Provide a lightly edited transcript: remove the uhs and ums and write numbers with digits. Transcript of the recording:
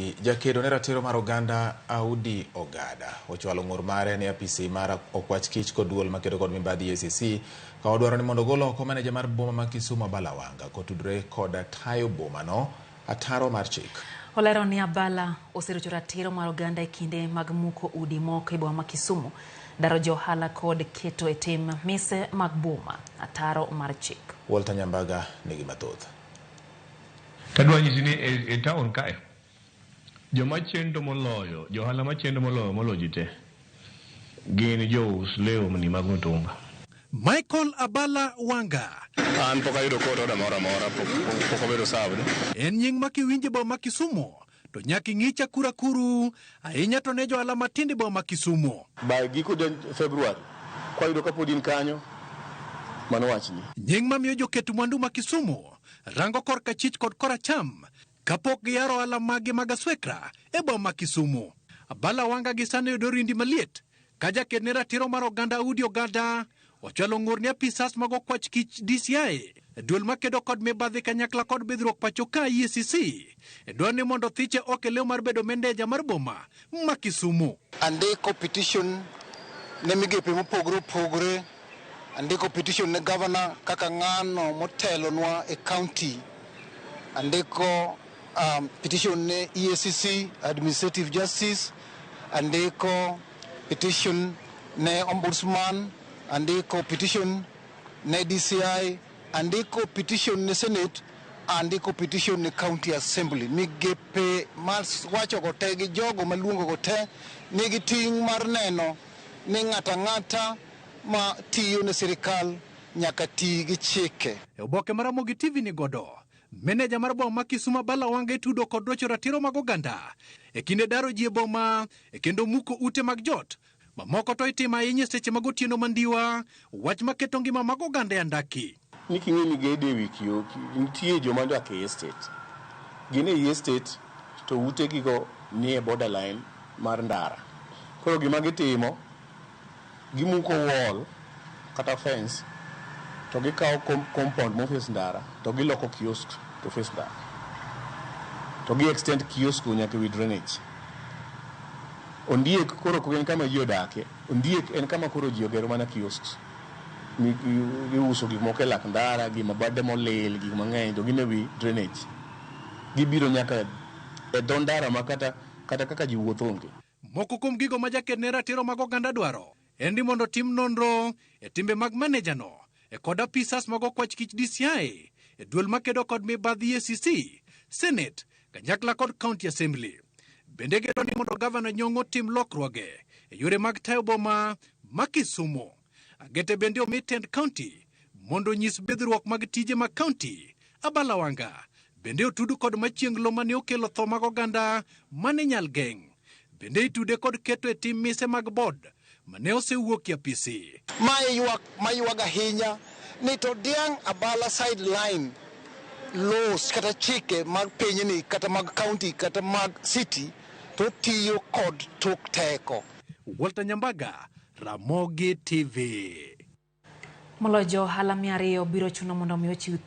Ramogi. Jakedo ne ratiro mar oganda Audi Ogada ochwalo ng'ur mare ne apisi mar Okwach Kich kod duol makedo kod mibadhi EACC ka odwaro ni mondo ogol oko maneja mar boma ma Kisumu Abala Wanga kotudore kod tayo boma no ataro mar chik. Olero ni Abala oserocho ratiro mar oganda e kinde mag muko udi moko e boma ma Kisumu, daro jo ohala kod keto e tim mise mag boma ataro mar chik. Walter Nyambaga nigi mathoth. Tadwa nyisi ni e town kae joma chendo moloyo, johala machendo moloyo moloyo ji te gin jous lewni mag mitumba. Michael Abala Wanga. An pok ayudo court order moro amora, pok obedo served. En nying ma kiwinjo e boma ma Kisumu to nyaka ing'i chakura kuru ahinya to ne johala matindo e boma ma Kisumu. By giko February, kwayudo kapod in kanyo, mano wachni. Nying mamiyo joket mwandu ma Kisumu rango korka chich kod koracham kapok giyaro ohala maggi mag aswekra e boma ma Kisumu. Abala Wanga gi sani yudo rindi maliet ka jaked ne ratiro mar oganda Audi Ogada ochwalo ng'ur ne apisas mag okwach kich DCI, duol makedo kod mibadhi kanyakla kod bidhruok pacho ka EACC, dwaro ni mondo thiche ok e lew mar bedo mendeja mar boma ma Kisumu. Andiko petition ne migepe mopogore opogore, andiko petition ne governor kaka ng'ano motelonwa e county, andiko petition ne EACC Administrative Justice, andiko petition ne Ombudsman, andiko petition ne DCI, andiko petition ne Senate, andiko petition ne County Assembly. Migepe mar wachogo te gi jogo maluongogo te nigi ting' mar neno ni ng'ato ang'ata ma tiyo ne sirikal nyaka ti gi chike. E oboke mar Ramogi TV ni godo, meneja mar boma ma Kisumu Abala Wanga itudo kod rocho ratiro mag oganda e kinde daro ji e boma e kendo muko ute mag jot mamoko to itimo ahinya e seche mag otieno mandiwa, wach maketo ngima mag oganda e andaki. Ni king'e ni gedo e wi kio, nitie joma odak e estate. Gin e estate to utegigo nie borderline mar ndara. Koro gima gitimo, gimuko wall kata fence to gikawo compound moface ndara to giloko kiosk to face ndara. To gi extend kiosk go nyaka ewi drainage. Ondiek koro ok en kama ji odake, ondiek en kama koro ji ogero mana kiosks. Giuso gik moko e lak ndara, gi mabade molil, gik mang'eny to gin ewi drainage. Gibiro nyaka e dho ndara ma kata kaka ji wuotho onge. Moko kuom gigo ma jaked ne ratiro mag oganda dwaro en ni mondo tim nonro e timbe mag manejano e kod apisas mag okwach kich DCI, e duol makedo kod mibadhi EACC, Senate, kanyakla kod County Assembly. Bende gidwaro ni mondo gavana Nyong'o otim lokruoge e yore mag tayo boma ma Kisumu. Agete bende omi tend county mondo onyis bidhruok mag tije mag county. Abala Wanga bende otudu kod machienglo mane okelo tho mag oganda mane nyal geng'. Bende itude kod keto e tim mise mag board mane osewuok e apisi. Mae ywak maywago ahinya ni to Diang' Abala sideline laws kata chike mag pinyni kata mag county kata mag city to tiyo kod tok teko. Walter Nyambaga, Ramogi TV. Moloyo jo ohala 200 biro chuno mondo mi ochiw